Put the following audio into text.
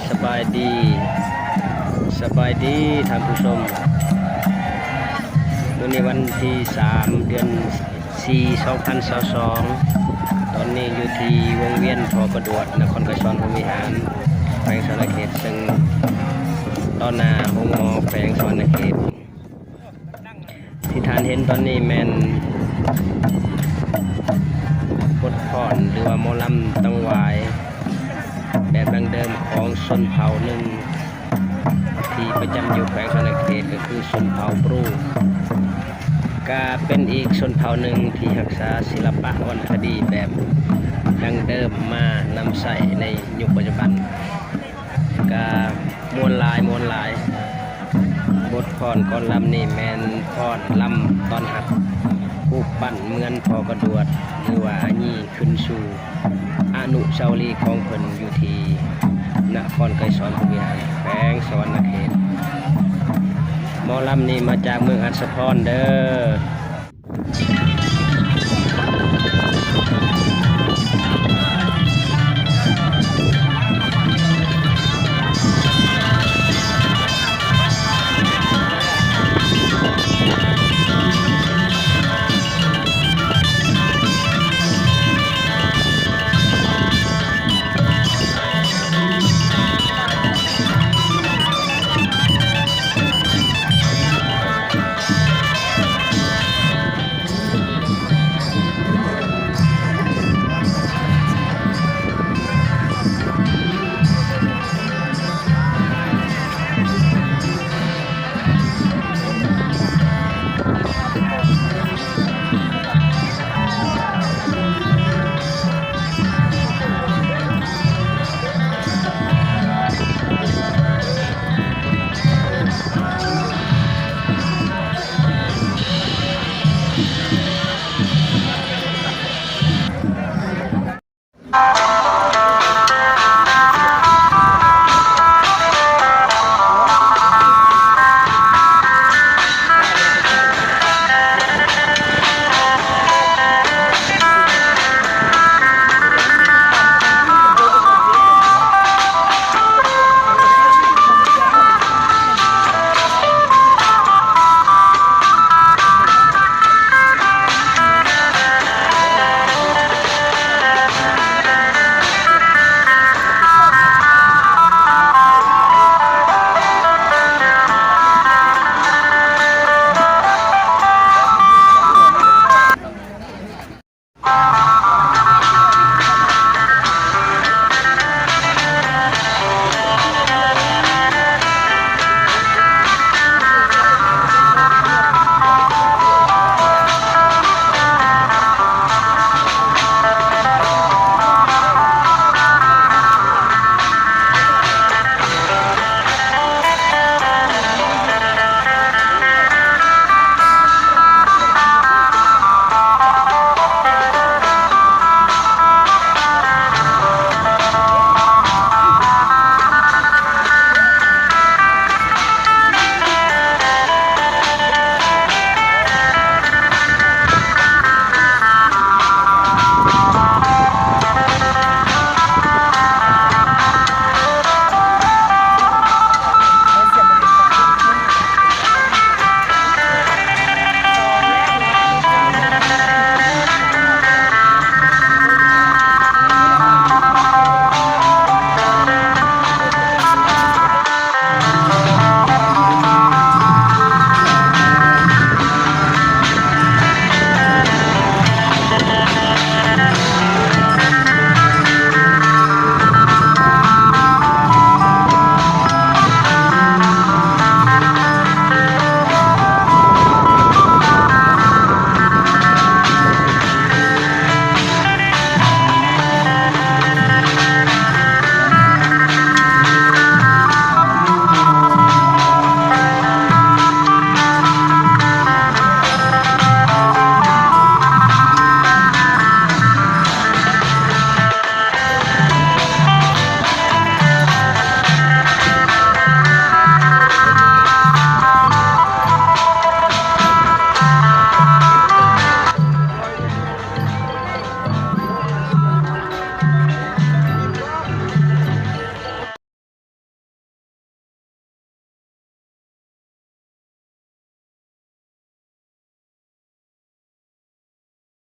ສະບາຍດີ ສະບາຍດີທ່ານຜູ້ຊົມ. ມື້ນີ້ວັນທີສາມ ເດືອນສີ່ ສອງພັນຊາວສອງ ຕອນນີ້ຢູ່ທີ່ວົງວຽນພໍ່ປະດວດ ນະຄອນໄກສອນພົມວິຫານ ແຂວງສະຫວັນນະເຂດ ເຊິ່ງຕໍ່ໜ້າໂຮງໝໍແຂວງສະຫວັນນະເຂດ. ທີ່ທ່ານເຫັນຕອນນີ້ແມ່ນບົດຟ້ອນ ຫຼືວ່າໝໍລຳຕັງຫວາຍແບບດັ້ງເດີມຂອງຊົນເຜົ່າໜຶ່ງທີ່ປະຈຳຢູ່ແຂວງສະຫວັນນະເຂດ ກໍຄືຊົນເຜົ່າບຣູ ກະເປັນອີກຊົນເຜົ່າໜຶ່ງທີ່ຮັກສາສິລະປະວັນນະຄະດີແບບດັ້ງເດີມມານຳໃຊ້ໃນຍຸກປັດຈຸບັນ. ກະມ່ວນຫຼາຍ ມ່ວນຫຼາຍ. ບົດຟ້ອນກອນລຳນີ້ແມ່ນຟ້ອນລຳຕ້ອນຮັບຮູບປັ້ນເໝືອນພໍ່ປະດວດ ຫຼືວ່າອາຢີ ຂຶ້ນສູ່ອະນຸສາວະລີຂອງເພິ່ນຢູ່ທີ່ນະຄອນໄກສອນພົມວິຫານ ແຂວງສະຫວັນນະເຂດ. ໝໍລຳນີ້ມາຈາກເມືອງອັດສະພອນເດີ.